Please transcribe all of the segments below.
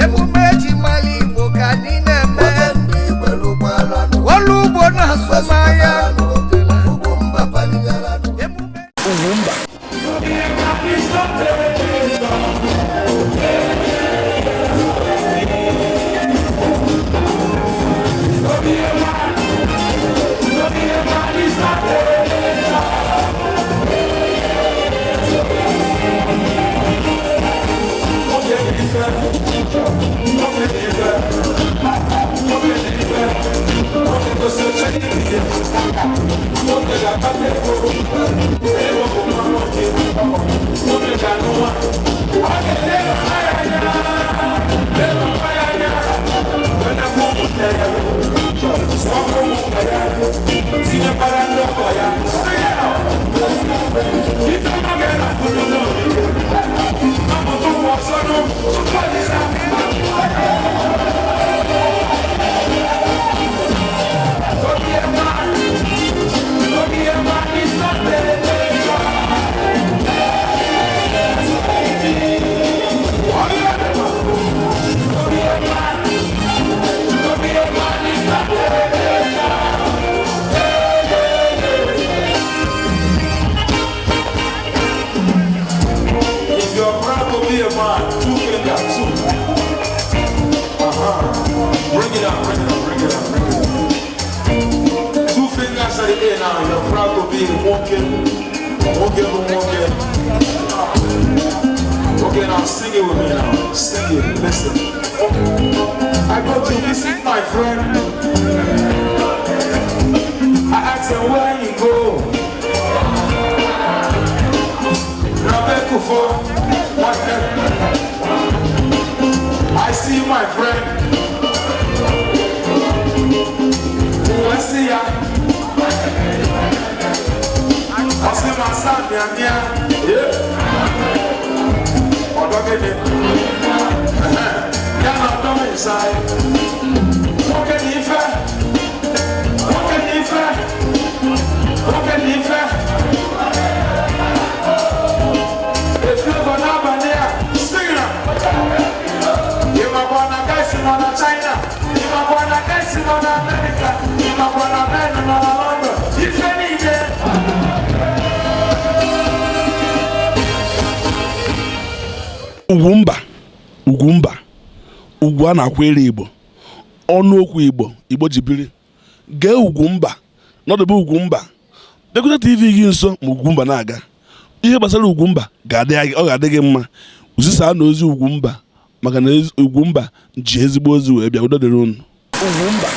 Emume eji mara Igbo ka anyị na-eme. Ọrụ ugbo na azụmahịa. Emume Ugwumba. If you're proud to be a man, two fingers, two. Bring it up, bring it up, bring it up, bring it up. Two fingers at the air now. You're proud to be walking, walking, walking. Okay, now sing it with me now. Sing it, listen. I go to visit my friend. I ask him where he go. Rabekufo, I see my friend. Who see ya? I see my son, mia mia. Yeah. Ọ̀dọ́gẹ́dẹ́. Yàrá ọ̀dọ́ mi inside. Nwoke na ife. Nwoke na ife. Nwoke na ife. Eflavour n'abalị a, sing na. Ị makwa na guys nọ na China, ị makwa na guys nọ na America, ị makwa na men nọ na London, ife niile. Ugwumba, Ugwumba, ugwu a na-akwere Igbo, ọnụ okwu Igbo, Igbo ji biri. Gee Ugwumba, nọdụbe Ugwumba, bịakwute TV gị nso ma Ugwumba na-aga. Ihe gbasara Ugwumba ga-adị, ọ ga-adị gị mma. Zisaa na ozi Ugwumba, maka na Ugwumba ji ezigbo ozi wee bịa. Udo dịrị unu. Ugwumba.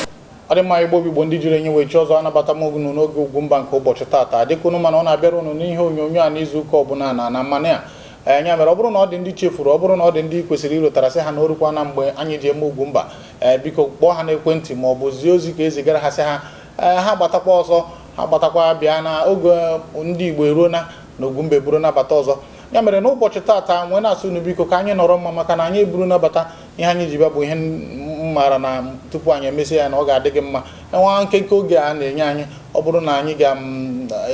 Ọ dị mma. Igbo bụ Igbo, ndị juru enyi wee chi ọzọ, anabata m unu n'oge Ugwumba nke ụbọchị taata. Dịka unu mana ọ na-abịara unu n'ihe onyonyo a n'izu ụka ọbụla na mmanụ ya enya mere, ọ bụrụ na ọ dị ndị chefuru, ọ bụrụ na ọ dị ndị kwesịrị irotara, sị ha na orukwa na mgbe anyị ji eme Ugwumba, ee, biko kpọọ ha n'ekwentị ma ọ bụ zie ozi ka ezigara ha, sị ha, ee, ha gbatakwa ọzọ, ha gbatakwa bịa na oge ndị Igbo eruo na Ugwumba eburu nabata ọzọ. Ya mere n'ụbọchị taata nwee na-asị unu, biko, ka anyị nọrọ mma, maka na anyị eburu nabata ihe anyị ji bịa bụ ihe m maara na tupu anyị emesie ya na ọ ga-adị gị mma. Enwe nkenke oge a na-enye anyị, ọ bụrụ na anyị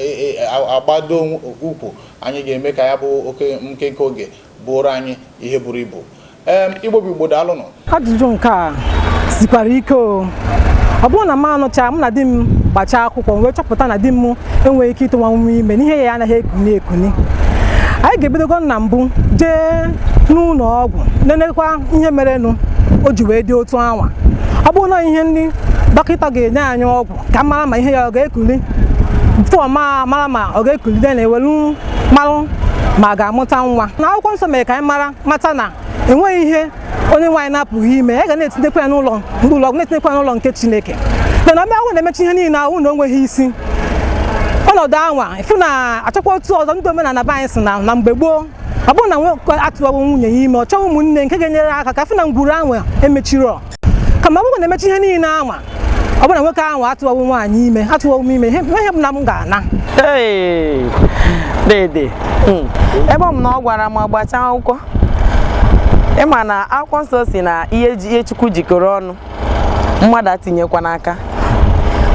ga-agbado ukwu, anyị ga-eme ka ya bụ oke nkenke oge bụrụ anyị ihe buru ibu. Ee, Igbo bụ Igbo, daalụnụ. Ajụjụ nke a sikwara ike o. Ọ bụrụ na m anụcha, mụ na di m gbachaa akwụkwọ, wee chọpụta na di m enweghị ike ịtụwa nwa ime n'ihe ya anaghị ekuni ekuni, anyị ga-ebidogo na mbụ jee n'ụlọ ọgwụ nenekwa ihe merenụ o ji wee dị otu anwa. Ọ bụrụ na ihe ndị dọkịta ga-enye anyị ọgwụ ka mara ma ihe ya ọ ga-ekuli tupu ma mara ma ọ ga-ekulide, na-ewelu marụ ma ga-amụta nwa. Na akwụkwọ nsọ mere ka anyị mara mata na enweghị ihe onye nwaanyị na-apụghị ime. Ya ga na-etinyekwa ya n'ụlọ mkpụrụ ọgwụ, na-etinyekwa ya n'ụlọ nke Chineke. Mana ọbịa ahụ na-emechi ihe niile ahụ na o nweghị isi ọnọdụ anwa, ịfụ na achọkwa otu ọzọ. Ndị omenala be anyị sị na mgbe gboo, ọ bụrụ na nwoke atụwawo nwunye ya ime, ọ chọghị ụmụnne nke ga-enyere aka ka fụ na ngwuru anwa emechiro. Kama ọ bụrụ na emechi ihe niile anwa, ọ bụrụ na nwoke ahụ atụwawo nwaanyị ime, atụwawo m ime, ihe bụ na m ga-ana. Ee, dede, ebe ọ bụ na ọ gwara m agbacha akwụkwọ, ịma na akwụkwọ nsọ si na ihe Chukwu jikọrọ ọnụ, mmadụ atinyekwa n'aka.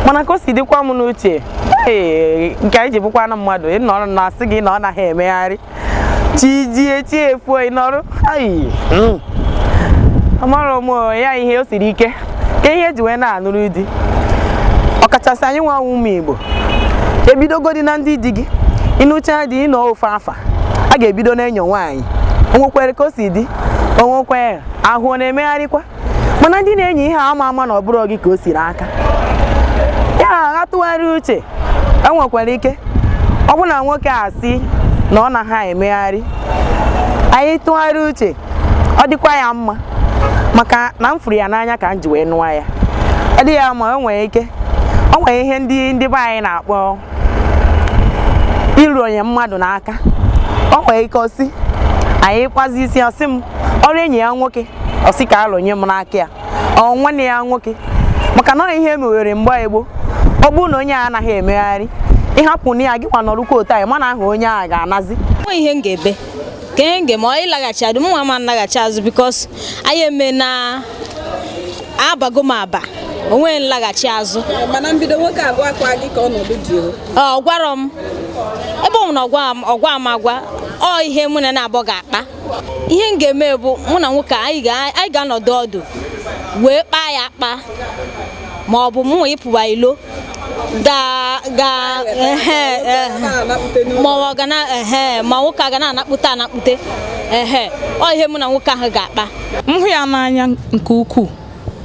Mana ka o si dịkwa m n'uche, ee, nke anyị ji bụkwa na mmadụ ịnọrọ na-asị gị na ọ naghị emegharị. Chi jie, chi efuo, ị nọrụ. Ayi, amarọ m ya ihe o siri ike ka ihe eji wee na-anụrụ di, ọkachasị anyị nwa ụmụ Igbo. Ebidogodi na ndị di gị ịnụcha di, ịnọ ofe afa a ga-ebido na-enyo nwaanyị, onwekwere ka o si dị, onwekwere ahụ ọ na-emegharịkwa. Mana ndị na-enyo ihe ama ama na ọ bụrụ gị ka o siri aka ya agha tụgharị uche. Enwekwara ike ọ bụ na nwoke a sị na ọ naghị emegharị, anyị tụgharị uche, ọ dịkwa ya mma, maka na m fụrụ ya n'anya ka m ji wee nụọ ya. Ọ dị ya mma, o nwere ike o nwere ihe ndị be anyị na-akpọ iru onye mmadụ n'aka. O nwere ike ọsị anyị kwazi isi, ọsị m ọrụ enyi ya nwoke, ọsị ka alụnye m n'aka ya, ọ nwanne ya nwoke, maka na ihe emewere mgbe gboo. Ọ bụrụ na onye a anaghị emegharị, ịhapụ na ya gị kwa nọrụkwa otu anyị, mana ahụ onye a ga-anazi. Nwe ihe m ga-ebe ka ihe m ga-eme, ọ ịlaghachi azụ, mụ nwa ma nlaghachi azụ, because anyị eme na abago m aba, onwe nlaghachi azụ. Mana mbido nwoke abụọ akwa gị ka ọnọdụ dị o? Ọ gwarọ m ebe ọ bụ na ọgwa m agwa ọ ihe mụ na na-abọ ga-akpa. Ihe m ga-eme bụ mụ na nwoke anyị ga-anọdụ ọdụ wee kpaa ya akpa, ma ọ bụ mụ ịpụwa ilo ga ma ọ ga na ehe, ma nwoke a ga na-anakpute anakpute ehe. Ọ ihe mụ na nwoke ahụ ga-akpa. M hụ ya n'anya nke ukwuu,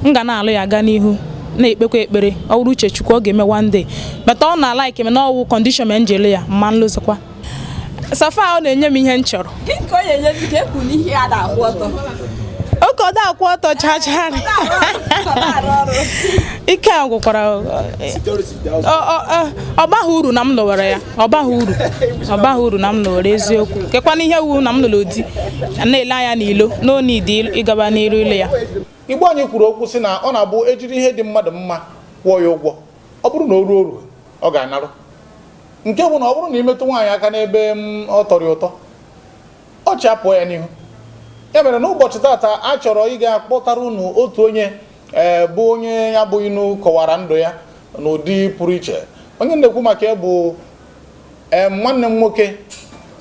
m ga na-alụ ya gaa n'ihu, na-ekpekwa ekpere, ọ bụrụ uche Chukwu, ọ ga-eme one day. But ọ na-ala ike na ọwụ condition m njele ya mma nlụzikwa safa, ọ na-enye m ihe m chọrọ. Gịnị ka ọ na-enyezi ka ekwu n'ihe a na-akwụ ọtọ? Oke ọ da-akwụ ọtọ chacha, ike a gwụkwara. Ọ baghị uru na m lụwara ya, ọ baghị uru, ọ baghị uru na m lụwara. Eziokwu, kekwana ihe wu na m lụrụ di na-ele anya n'ilo n'onidi ịgaba n'iru ịlụ ya. Igbo anyị kwuru okwu sị na ọ na-abụ ejiri ihe dị mmadụ mma kwụọ ya ụgwọ, ọ bụrụ na o ruo oru ọ ga-anarụ. Nke bụ na ọ bụrụ na imetụ nwaanyị aka n'ebe m ọ tọrọ ya ụtọ, ọchị apụọ ya n'ihu. Ya mere n'ụbọchị tata, a chọrọ ịga kpọtara unu otu onye ee bụ onye ya bụ inu kọwara ndụ ya n'ụdị pụrụ iche. Onye na-ekwu maka ya bụ ee nwanne m nwoke,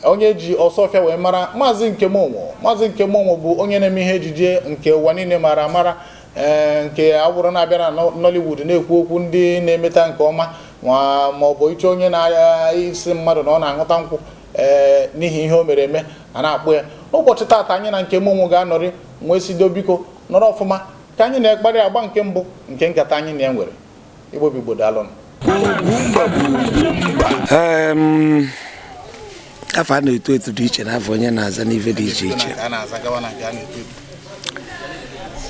onye ji Ọsọfịa wee mara, Maazị Nkemonwo. Maazị Nkemonwo bụ onye na-eme ihe ejije nke ụwa niile mara amara, ee nke awụrụ na-abịa na Nollywood, na-ekwu okwu ndị na-emeta nke ọma, ma ọ bụ ịchọ onye na-isi mmadụ na ọ na-aṅụta nkwụ ee n'ihi ihe o mere eme a na-akpụ ya. N'ụbọchị taata, anyị na Nkemonwo ga-anọrị nwee sido. Biko nọrọ ọfụma ka anyị na-ekparị agba nke mbụ nke nkata anyị na ya nwere. Igbo bụ Igbo, daalụnụ. Afọ a na-eto eto dị iche na afọ onye na-aza n'ife dị iche iche. A na-aza gawa na nke a na-eto eto.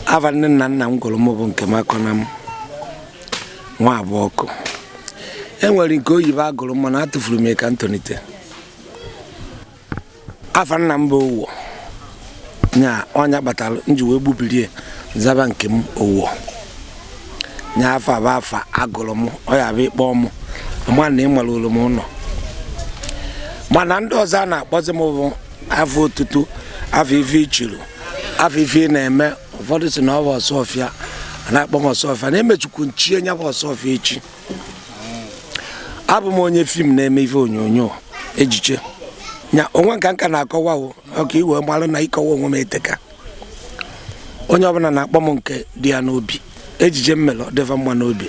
Afa nne na nna m gụrụ m bụ nke m akọ na m nwa abụọ ọkụ. E nwere nke oyibo agụrụ m, mana atụfuru m ya ka m tolite. Afa nna m bụ Owo nya ọnya kpatara m ji wee gbubirie zaba nke m Owo nya. Afa bụ afa agụrụ m, ọ ya bụ ịkpọ m ama na ịmara olu m ụlọ. Mana ndị ọzọ a na-akpọzi m bụ afọ otutu, afọ ife ichiru, afọ ife ị na-eme. Ụfọdụ si na ọ bụ Ọsọfịa, a na-akpọ m Ọsọfịa na emechukwu nchie nya bụ Ọsọfịa echi. Abụ m onye film na-eme ife onyonyo ejije nya onwe nka nka na-akọwa o ọka iwe malụ na ịkọwa onwe m eteka. Onye ọbụla na-akpọ m nke dị ya n'obi. Ejije m mere dịva mma n'obi,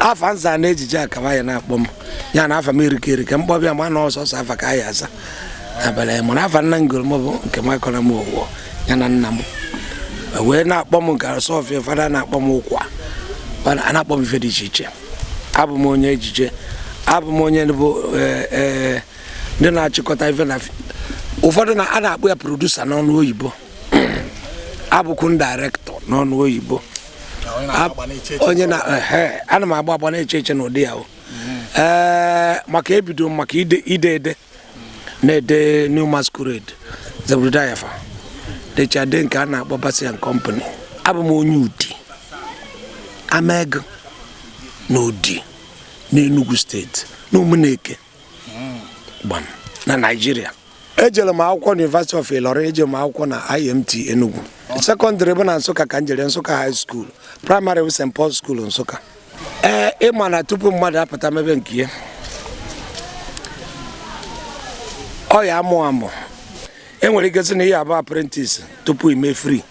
afa nza na ejije akaba ya na-akpọ m ya na afa m erike erike mkpọbịa ma na ọsọsọ afa ka anyị aza abalị. Mana afa nna ngoro m bụ nke m akọrọ m Owo ya na nna m wee na-akpọ m nke Ọsọfịa. Fada na-akpọ m ụkwa, a na-akpọ m ife dị iche iche. Abụ m onye ejije, abụ m onye bụ ee ndị na-achịkọta ife na ụfọdụ na a na-akpọ ya producer n'ọnụ oyibo, abụkwu director n'ọnụ oyibo. Onye na ehe ana m agba agba na-eche eche n'ụdị ya o ee maka ebido m maka ide ide ede na-ede New Masquerade Zebrudaya dechade nke a na-akpọ Bassey and Company. Abụ m onye Udi Amego na Udi n'Enugu Steeti na Umuneke gbam na Naịjirịa. Ejere m akwụkwọ na University of Ilorin, ejere m akwụkwọ na IMT Enugu. Secondary bụ na Nsụka ka m jere, Nsụka High School. Primary bụ St Paul School, Nsụka. Ee, ịma na tupu mmadụ apụta mebe nke ya, ọ ya amụ amụ. Enwere ike sị na ihe abụ apprentice tupu ime free.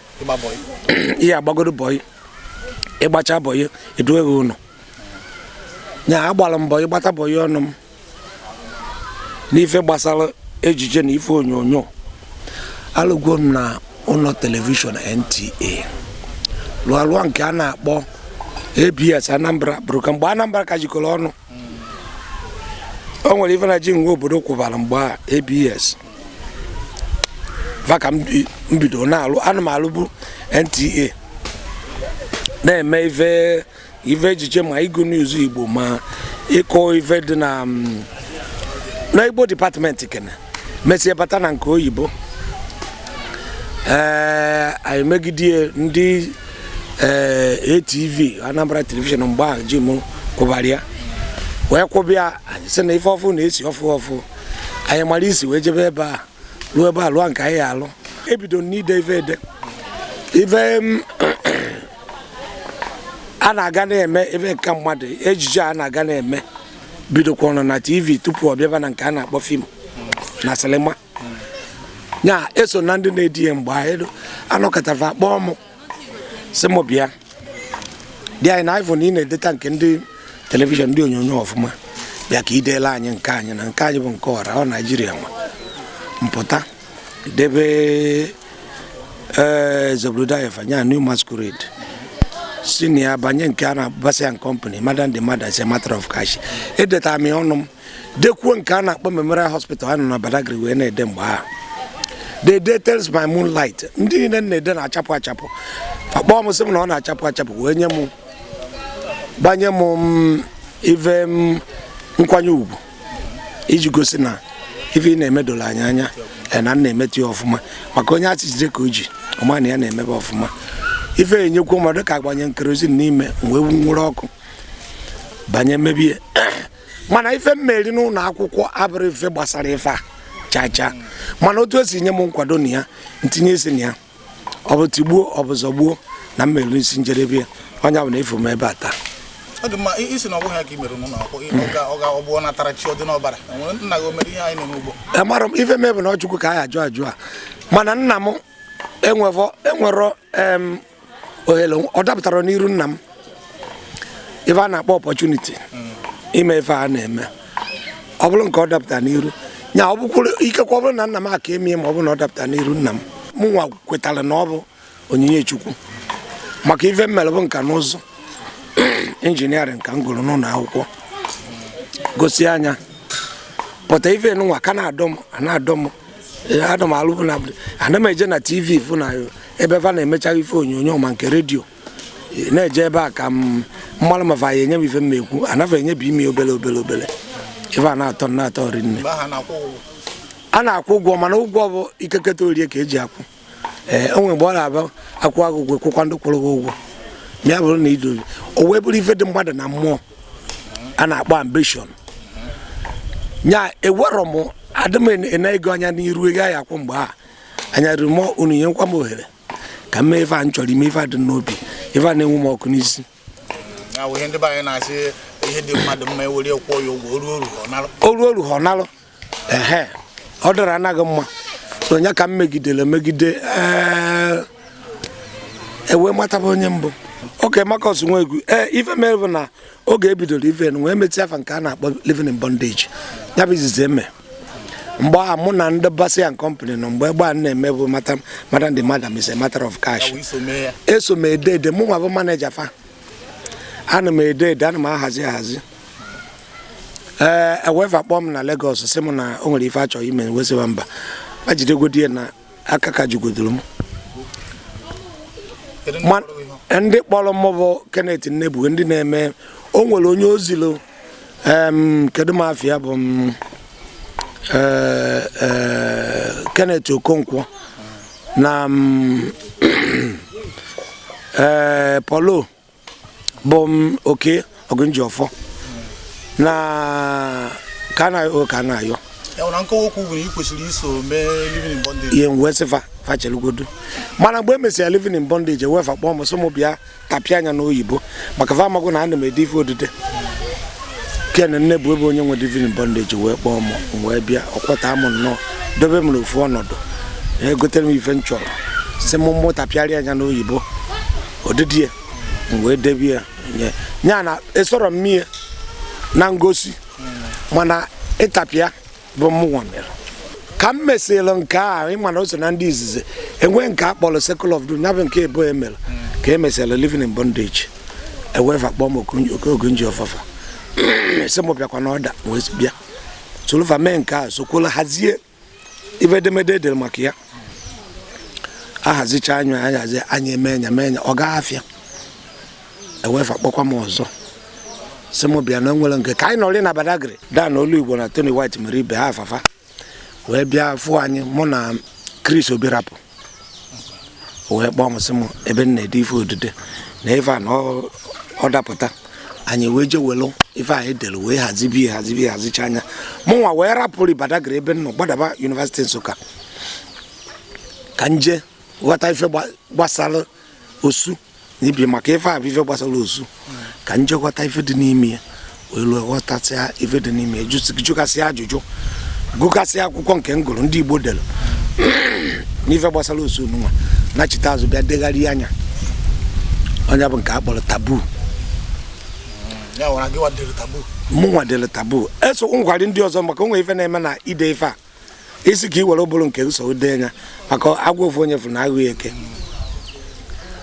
Ihe agbagoro bọyị, ịgbacha bọyị eduo gị ụlọ. Nya agbara m bọyị, gbata bọyị ọnụ m n'ife gbasara ejije na ife onyonyo. Alụgwo m na ụlọ telivishọn NTA, lụọ alụọ nke a na-akpọ ABS Anambra bụrụ ka mgbe Anambra ka jikọrọ ọnụ. O nwere ife na ji nwe obodo kwụbara mgbe a ABS va ka m bido na-alụ. Ana m alụbu NTA, na-eme ife ife ejije, ma ịgụ news Igbo, ma ịkọ ife dị na na Igbo department kene, mesie bata na nke oyibo. Ee, anyị megide ndị ee ATV, Anambra Television mgbe ahụ, ji m kwụbara ya wee kwụbịa. Anyị sị na ife ọfụ na-esi ọfụ ọfụ, anyị mara isi wee jebe ebe a, ruo ebe a lụọ nke anyị alụ. Ebido n'ide ife ede, ife a na-aga na-eme, ife nka mmadụ, ejije a na-aga na-eme bidokwana na TV tupu ọ bịaba na nke a na-akpọ film na sinima. Nya eso na ndị na-edi ya mgbe ahụ. Anọkọtafa akpọọ m, sị m bịa dị anyị na iPhone, ị na-edeta nke ndị telivishọn, ndị onyonyo ọfụma, bịa ka ideela anyị nke anyị, na nke anyị bụ nke ọra ọ Naijiria nwe. Mpụta debe ee Zebrudaya nya New Masquerade, si na ya banye nke a na-akpọ and Company, Madam the Mother is a Matter of Cash. Edetara m ya ọnụ m, dekwuo nke a na-akpọ Memorial Hospital a nọ na Badagry wee na-ede mgbe ahụ, The Day Tells by Moonlight. Ndị niile na-ede na-achapụ achapụ. Akpọọ m, sị m na ọ na-achapụ achapụ, wee nye m, gbanye m ife m nkwanye ugwu iji gosi na ife ị na-eme doro anyị anya, na m na-emetụ ya ọfụma, maka onye achị jide ka o ji ọma na ya na-emebe ọfụma. Ife enyekwu mmadụ ka agbanye kerosene n'ime wee nwụrụ ọkụ banye mebie. Mana ife mmeri n'ụlọ akwụkwọ abụrụ ife gbasara ife a chaa chaa, mana otu esi nye m nkwado na ya ntinye isi na ya, ọ bụ tigbuo, ọ bụ zọgbuo, na mmeri isi njedebe ya, onye bụ na efu m ebe a taa. Ọ dị mma. Isi na ọ bụghị ya ka i mere n'ụlọ akwụkwọ, ọ bụ ọ natara chi, ọ dị n'ọbara. Enwere nna gị, o mere ihe anyị na-eme ugbo? Amara m ife mee bụ na ọ Chukwu ka anyị ajụ ajụ a, mana nna m enwevọ enwero ohere ọ dapụtara n'iru nna m, ife a na-akpọ opportunity ime ife a na-eme. Ọ bụrụ nke ọ dapụtara n'iru nya, ọ bụkwuru ikekwe, ọ bụrụ na nna m aka emie, ma ọ bụrụ na ọ dapụtara n'iru nna m, mụ nwa kwetara na ọ bụ onyinye Chukwu, maka ife m mere bụ nka na ụzụ engineering ka m gụrụ n'ụlọ akwụkwọ, gosi anya pụta ife nwa ka na-adọ m, a na-adọ m. Ee, adọ m alụbụ na ana m eje na TV fụ na ebe fa na-emecha ife onyonyo, ma nke redio na-eje ebe a ka m mmalụ ma fa ya enye m ife m ekwu. Anafa enyebi ime obele obele obele, ife a na-atọ m na-atọ rinne. Mgbe ahụ a na-akwụ ụgwọ? A na-akwụ ụgwọ, mana ụgwọ bụ ikeketa orie ka eji akwụ. Ee, o nwere mgbe ọ na-abịa akwụ agụ ụgwọ, kwụkwa ndị kwụrụ gị ụgwọ, ma ya bụrụ na idozi o wee bụrụ ife dị mmadụ na mmụọ a na-akpọ ambition. Nya ewerọ m adị m ene ego anya n'iru, ego ya akwụ mgbe a anya ruru m. Unu nyekwa m ohere ka m mee ife a m chọrọ ime, ife a dị n'obi, ife a na-enwu m ọkụ n'isi. Ya bụ ihe ndị be anyị na-asị, ihe dị mmadụ mma, ewere kwụọ ya ụgwọ, o ruo oru ọ nalụ. O ruo oru ọ nalụ. Ehe, ọ dọrọ anaghị mma. So onye ka m megidere megide, ee, ewee mataba onye mbụ oke Marcus Nwegwu. Ee, ife mere bụ na oge ebidoro ife wee metụ afa nke a na-akpọ Living in Bondage, ya bụ izizi eme mgbe a mụ na ndị Bassey and Company nọ mgbe egbe a na-eme bụ Madam the Madam is a Matter of Cash. Ya bụ iso mee ya? Eso m ede ede. Mụ nwa bụ manager fa. Ana m ede ede, ana m ahazi ahazi. Ee, ewefa kpọọ m na Lagos, sị m na o nwere ife achọrọ ime, wesịba mba, fa jidegodi ya na aka ka jugodoro m. Kedu ndị kpọrọ gị ihe? Ndị kpọrọ m bụ Kenneth Nnebue, ndị na-eme o nwere onye ozilu kedu m afịa bụ m ee, ee, Kenneth Okonkwo na ee, Paulo bụ m oke Ogunjiọfọ na ka na ka na-ayọ. Ya bụ na nkọwa okwu bụ na ị kwesịrị iso mee Living in Bondage? Ihe m wee sị fa fachelugodu, mana mgbe e mesịrị Living in Bondage, ewefa kpọọ m, sị m bịa tapịa anya n'oyibo, maka fa amago na ana m ede ife odide. Ken nne bụ ebe onye nwe Living in Bondage wee kpọọ m, m wee bịa, ọkwọta m nnọọ, dobe m n'ofu ọnọdụ. Egotere m ife m chọrọ si m mụtapịarịa anya n'oyibo odịdị ya m wee debe ya nye ya na esoro m mie na ngosi mana ịtapịa bụ mụnwa mere ka m mesịrị nke a. Ịma na o so na ndị izizi enwe nke a kpọrọ Circle of Doom, ya bụ nke ebo emere ka e mesịrị Living in Bondage. Ewefa kpọọ m Okunji Ọfafa, sị m bịakwa na ọda wee bịa sorofa mee nke a, sokwala hazie ife edemede edere maka ya. Ahazicha anya ahazi anya eme nya mee nya ọ gaa afịa. Ewefa kpọkwa m ọzọ, sị m bịa na nwere nke ka anyị nọrị na Badagry. Dan Olu Igbo na Tony White mere ibe ha afafa wee bịa fụ anyị, mụ na Chris Obirapụ, wee kpọọ m, sị m ebe m na-ede ife odide na ife a na ọ dapụta. Anyị wee jee welu ife anyị dere wee hazibie hazibie hazicha anya. Mụnwa wee rapụrụ Badagry ebe m nọ gbadaba University Nsụka ka m jee ghọta ife gbasara osu na ibi, maka ife a bụ ife gbasara osu, ka m jee ghọta ife dị n'ime ya. Wee lụọ ghọtasịa ife dị n'ime ya, jụgasịa ajụjụ, gụgasịa akwụkwọ nke m gụrụ ndị Igbo dere n'ife gbasara osu nwa, nachite azụ bịa degharịa anya. Onye bụ nke a kpọrọ Taboo. Mụnwa dere Taboo, eso nkwari ndị ọzọ, maka onwe ife na-eme na ide ife a isi ka i were bụrụ nke nsọ dee ya, maka agwa ofu onye fụrụ na aghụghị eke.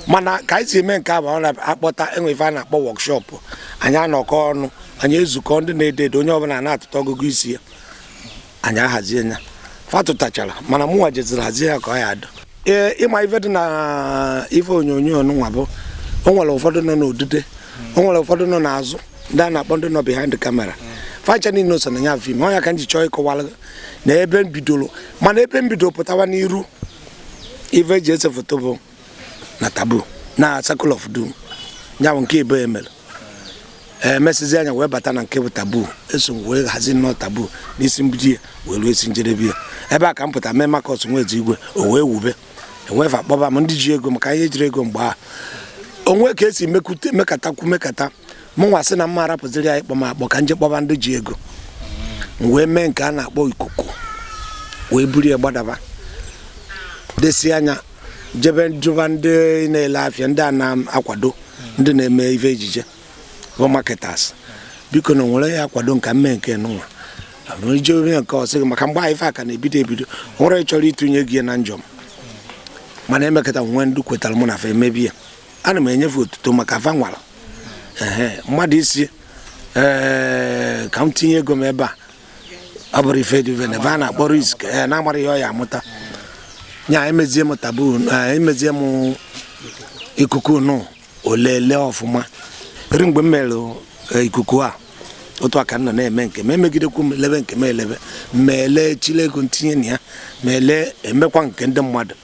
Mana ka anyị si eme nke a bụ ọ na-akpọta enwe ife a na-akpọ workshop. Anyị anọkọ ọnụ, anyị ezukọ, ndị na-ede ede, onye ọbụla na-atụta ọgụgụ isi ya, anyị ahazie ya. Fatụtachara, mana mụnwa jeziri hazie ya ka ọ ya adụ. Ee, ịma ife dị na ife onyonyo nwa bụ o nwere ụfọdụ nọ n'odide, o nwere ụfọdụ nọ n'azụ, ndị a na-akpọ ndị nọ behind the camera. Facha niile so na ya film. Ọ ya ka m ji chọọ ịkọwara na ebe m bidoro, mana ebe m bidoro pụtawa n'iru ife eji ese foto bụ na Taboo na Circle of Doom, ya bụ nke ebe emere emesizi anya wee bata na nke bụ Taboo. Eso m wee hazi nnọọ Taboo n'isi mbido ya wee ruo esi njedebe ya. Ebe a ka m pụta mee Marcus Nweze Igwe, o wee wube enwefe akpọba m ndị ji ego, maka ihe ejiri ego mgbe a onwe ka esi mekwute mekatakwu mekata. Mụ nwa sị na mma arapụziri ya ịkpọ m akpọ ka nje kpọba ndị ji ego. M wee mee nke a na-akpọ Ikuku, wee buru ya gbadaba, desi anya, jebe jụba ndị na-ele afịa, ndị a na-akwado ndị na-eme ife ejije bụ marketers, biko na nwere ya akwado nka mme nke nụnwa ije onye nke ọsị gị, maka mgbe ahụ ife a ka na-ebido ebido, nwere chọrọ ịtụnye gị na njọm. Mana emekọta nwe ndị kwetara mụ na fa emebi ya. Ana m enyefe otuto maka fa nwara ehe mmadụ isi ee ka m tinye ego m ebe a. Ọ bụrụ ife dị na ebe a na-akpọ risk, ee, na-amara ihe ọ ya amụta nya. Emezie m Taboo, emezie m Ikuku nụ olele ọfụma. Eri mgbe m mere Ikuku a, otu a ka m nọ na-eme nke m, emegidekwu m elebe nke m elebe ma ele chile ego ntinye na ya, ma ele emekwa nke ndị mmadụ.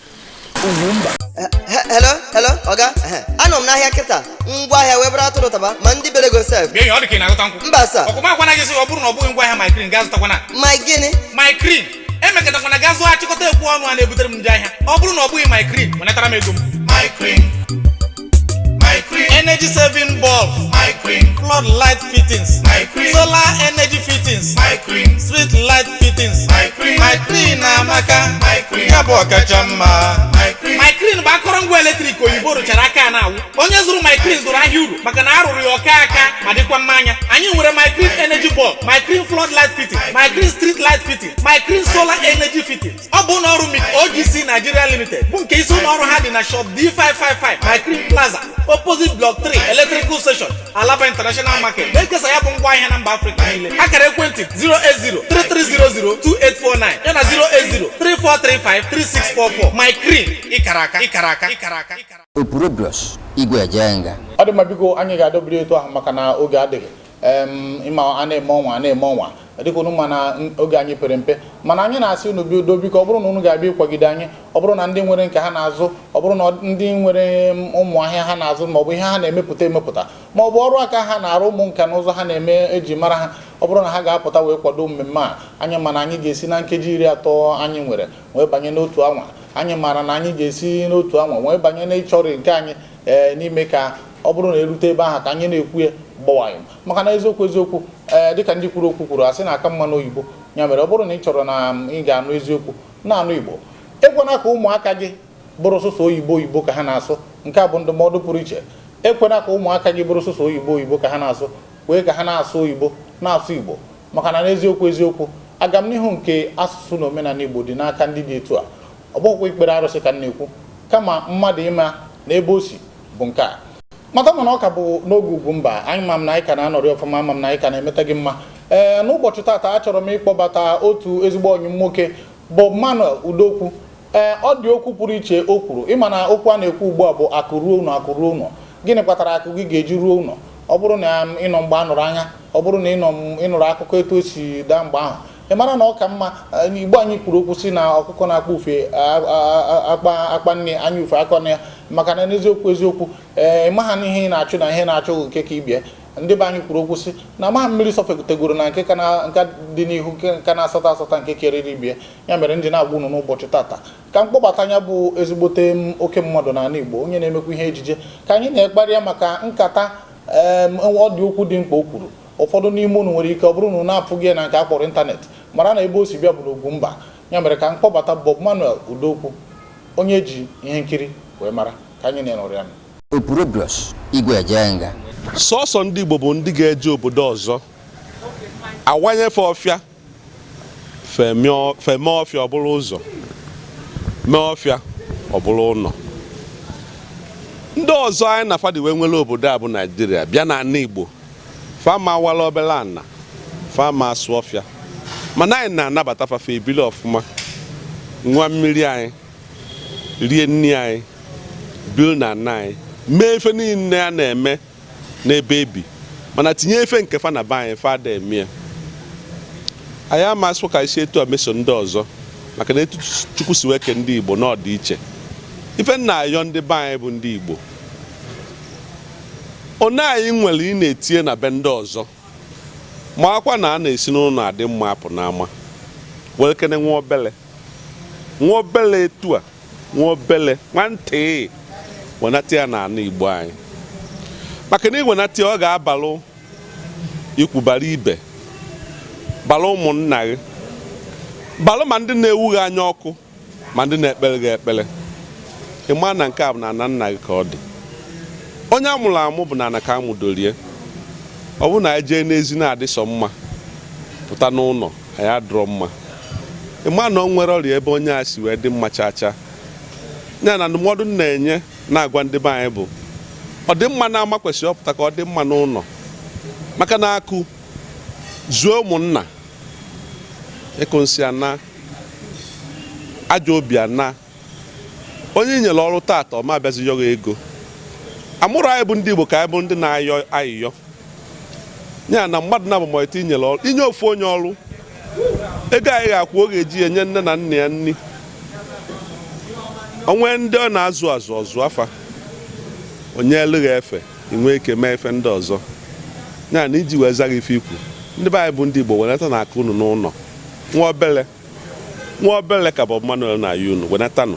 Hello, hello, ọga. Anọ m n'ahịa kịta, ngwa ahịa wee bụrụ atụrụ taba ma ndị bere ego sef. Bịa, ọ dị ka ị na-azụta nkwụ. Mba sa. Ọkụma akwana gị sị ọ bụrụ na ọ bụghị ngwa ahịa Micrin, gaa zụtakwana. Ma gịnị? Micrin. Emekọtakwana gaa zụọ achịkọta ekwu ọnụ a na-ebutere m ndị ahịa. Ọ bụrụ na ọ bụghị Micrin, wenatara m ego m. Micrin, Micrin energy saving bulb, Micrin flood light fittings, Micrin solar energy fittings, Micrin street light fittings, Micrin. Micrin na amaka. Micrin ya bụ ọkacha mma. Micrin bụ akụrụngwa eletrik oyibo rụchara aka na-awụ. Onye zụrụ Micrin zụrụ ahịa uru, maka na arụrụ ya ọka aka ma dịkwa mma anya. Anyị nwere Micrin energy bulb, Micrin flood light fitting, Micrin street light fitting, Micrin solar energy fittings. Ọ bụ ụlọ ọrụ MIC OGC Nigeria Limited, bụ nke isi ụlọ ọrụ ha dị na shop D555, Micrin Plaza, opposite block 3 electrical station, Alaba International Market, na-ekesa ya bụ ngwa ahịa na mba Afrịka niile. Akara ekwentị 08033002849 ya na 08034353644. Micrin, ịkara aka, ịkara aka, ịkara aka. Opurobios Igwe Ejenga. Ọ dị mma. Biko, anyị ga-adọbiri etu ahụ maka na oge adịghị. Ịma a na-eme ọnwa a na-eme ọnwa dịka unu ma na oge anyị pere mpe, mana anyị na-asị unu bido. Biko, ọ bụrụ na unu ga-abịa ịkwagide anyị, ọ bụrụ na ndị nwere nke ha na-azụ, ọ bụrụ na ndị nwere ụmụ ahịa ha na-azụ, maọbụ ihe ha na-emepụta emepụta, maọbụ ọrụ aka ha na-arụ, ụmụ nka na ụzọ ha na-eme eji mara ha, ọ bụrụ na ha ga-apụta wee kwado mmemme a anyị, mana anyị ga-esi na nkeji 30 anyị nwere wee banye n'otu anwa. Anyị maara na anyị ga-esi n'otu anwa wee banye n'ịchọrọ nke anyị, ee, n'ime ka ọ bụrụ na erute ebe ahụ ka anyị na-ekwu ya gbawanyụ, maka na eziokwu eziokwu, ee, dịka ndị kwuru okwu kwuru, asị na aka mma n'oyibo. Ya mere, ọ bụrụ na ị chọrọ na ị ga-anụ eziokwu, na-anụ Igbo. Ekwena ka ụmụaka gị bụrụ sụsọ oyibo oyibo ka ha na-asụ. Nke a bụ ndụmọdụ pụrụ iche. Ekwena ka ụmụaka gị bụrụ sụsọ oyibo oyibo ka ha na-asụ, wee ka ha na-asụ oyibo na-asụ Igbo, maka na n'eziokwu eziokwu, agamnihu nke asụsụ na omenala Igbo dị n'aka ndị dị etu a. Ọ bụghịkwa ikpere arụsị ka m na-ekwu, kama mmadụ ịma na ebe o si bụ nke a. Mata mana ọ ka bụ n'oge Ugwumba anyị, ma m na anyị ka na-anọrị ọfụma, ama m na anyị ka na-emeta gị mma. Ee, n'ụbọchị taata achọrọ m ịkpọbata otu ezigbo ọnyị m nwoke, Bob Manuel Udokwu. Ee, ọ dị okwu pụrụ iche o kwuru. Ịma na okwu a na-ekwu ugbu a bụ akụ ruo ụlọ, akụ ruo ụlọ. Gịnị kpatara akụ gị ga-eji ruo ụlọ? Ọ bụrụ na ịnọ mgbe a nụrụ anya, ọ bụrụ na ịnụrụ akụkọ etu o si daa mgbe ahụ, ị mara na ọ ka mma. Igbo anyị kwuru okwu si na ọkụkọ na-akpa ufe akpa akpa nne anya ufe akọ na ya, maka na n'eziokwu eziokwu, ee, ịma ha n'ihe ị na-achụ na ihe na-achụ nke ka ibie. Ndị be anyị kwuru okwu si na amaha mmiri sọfetegoro na nke ka nke dị n'ihu, nke ka na-asọta asọta nke keriri ibie. Ya mere ndị na-agwa unu n'ụbọchị tata ka mkpọbata anya bụ ezigbote m oke mmadụ n'ala Igbo, onye na-emekwa ihe ejije, ka anyị na-ekparịa maka nkata. Ọ dị okwu dị mkpa o kwuru. Ụfọdụ n'ime unu nwere ike ọ bụrụ na unu na-afụghị ya na nke a kpọrọ ịntanetị, mara na ebe o si bịa bụ n'Ugwumba. Ya mere ka mkpọbata Bob Manuel Udokwu, onye ji ihe nkiri wee mara, ka anyị na-enọrọ ya. Opurobios Igwe Ejenga. Sọsọ ndị Igbo bụ ndị ga-eje obodo ọzọ awanyefe ọfịa, feme ọfịa ọ bụrụ ụzọ, mee ọfịa ọ bụrụ ụlọ. Ndị ọzọ anyị na fadi wee nwere obodo a bụ Naijiria bịa na ana Igbo, fama awala obere ana, fama asụ ọfịa, mana anyị na-anabata fafe ebili ọfụma, nwa mmiri anyị, rie nri anyị, bil na ana anyị, mee ife niile a na-eme n'ebe ebi, mana tinye efe nke fa na be anyị, fa ada eme ya. Anyị amasịkwa ka isi etu a meso ndị ọzọ, maka na etu Chukwu si wee kee ndị Igbo na ọ dị iche. Ife nna ayọ ndị be anyị bụ ndị Igbo, one anyị nwere ị na-etinye na be ndị ọzọ, ma akwa na a na-esi n'ụlọ adị mma apụ n'ama, were kene nwa obele nwa obele etu a, nwa obele nwantị, wenata ya n'ala Igbo anyị, maka na iwenata ya ọ ga-abalụ ikwu, bara ibe, bara ụmụnna gị, balụ ma ndị na-ewu gị anya ọkụ, ma ndị na-ekpere gị ekpere. Ịma na nke a bụ na ana nna gị ka ọ dị. Onye amụrụ amụ bụ na ana ka amụdorie. Ọ bụrụ na anyị jee n'ezi na-adị sọ mma, pụta n'ụlọ anyị adịrọ mma, ịma na ọ nwere ọrịa ebe onye a si wee dị mma chaa chaa. Ya na ndụmọdụ m na-enye na-agwa ndị be anyị bụ ọ dị mma na ama kwesịrị ọpụta ka ọ dị mma n'ụlọ, maka na akụ zuo ụmụnna, ịkụ nsị ana, ajọ obi ana, onye nyere ọrụ taata ọ ma abịazi yọghị ego. Amụrụ anyị bụ ndị Igbo ka anyị bụ ndị na-ayọ ayịyọ. Ya na mmadụ na abụmọlite inyere ọrụ, inye ofu onye ọrụ ego anyị ga-akwụ, ọ ga-eji ya nye nne na nna ya nri, onwe ndị ọ na-azụ azụ ọzụ afa, onye elụghị efe inwe ike mee efe ndị ọzọ. Ya na iji wee zaghị ife ikwu, ndị be anyị bụ ndị Igbo, wenata na akụ unu n'ụlọ, nwa obele nwa obele ka Bob Manuel na-ayọ unu wenatanụ,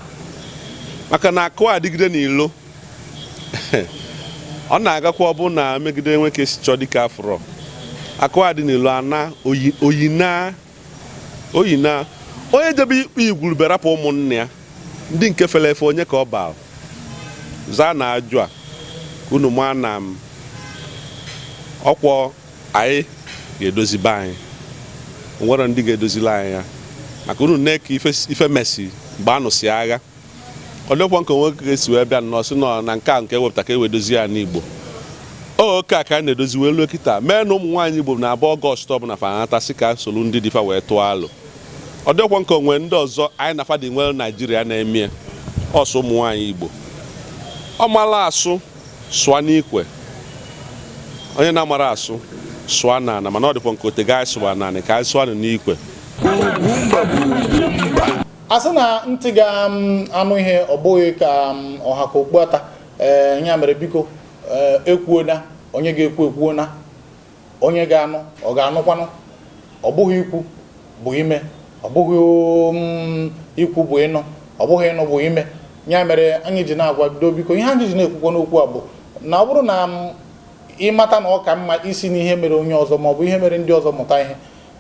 maka na akụ adịgide n'ilo ọ na-agakwa. Ọ bụ na megide nwe ka esi chọọ dịka afụrọ akụ adị n'ilo ana oyina oyina onye jebe ikpe igwurube rapụ ụmụnne ya ndị nke fere efe, onye ka ọ baa zaa na ajụ a ka unu maa na ọkwọ anyị ga-edozi be anyị, nwere ndị ga-edozili anyị ya, maka unu na-eke ife mesi mgbe a nụsị agha. Ọ dịkwa nke nwoke ga-esi wee bịa nnọọ sị nọ na nke a nke ewepụta ka e wee dozie ya n'Igbo. Oke a ka a na-edozi wee luo kịta, mee na ụmụ nwaanyị Igbo na-abụ Ọgọst ọbụla fa sị ka solu ndị dịfa wee tụọ alụ. Ọ dịkwa nke onwe ndị ọzọ anyị na fadị nwere Naijiria na-eme ọsọ ụmụ nwaanyị Igbo. Ọ mara asụ sụọ n'ikwe, onye na-amara asụ sụọ n'ala, mana ọ dịkwa nke otego anyị sụwa n'ala ka anyị sụọ n'ikwe. A sị na ntị ga-anụ ihe, ọ bụghị ka ọha ka okpu ata. Ee, ya mere biko, ekwuona onye ga-ekwu ekwuona, onye ga-anụ ọ ga-anụkwanụ. Ọ bụghị ikwu bụ ime, ọ bụghị ikwu bụ ịnụ, ọ bụghị ịnụ bụ ime. Ya mere anyị ji na-agwa bido biko, ihe anyị ji na-ekwukwa n'okwu a bụ na ọ bụrụ na ịmata na ọ ka mma isi n'ihe mere onye ọzọ maọbụ ihe mere ndị ọzọ mụta ihe.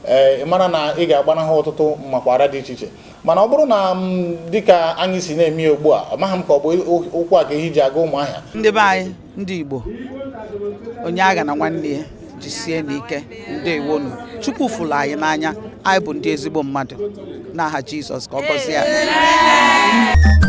Ee, ị mara na ị ga-agbanahụ ọtụtụ mmakwara dị iche iche. Mana ọ bụrụ na m dịka anyị si na-eme ya ugbu a, amaghị m ka ọ bụ ụkwụ a ka ehi ji aga Ụmụahịa. Ndị be anyị, ndị Igbo, onye agha na nwanne ya, jisie n'ike. Ndewonu. Chukwu fụrụ anyị n'anya. Anyị bụ ndị ezigbo mmadụ. N'aha Jizọs, ka ọ gọzie anyị.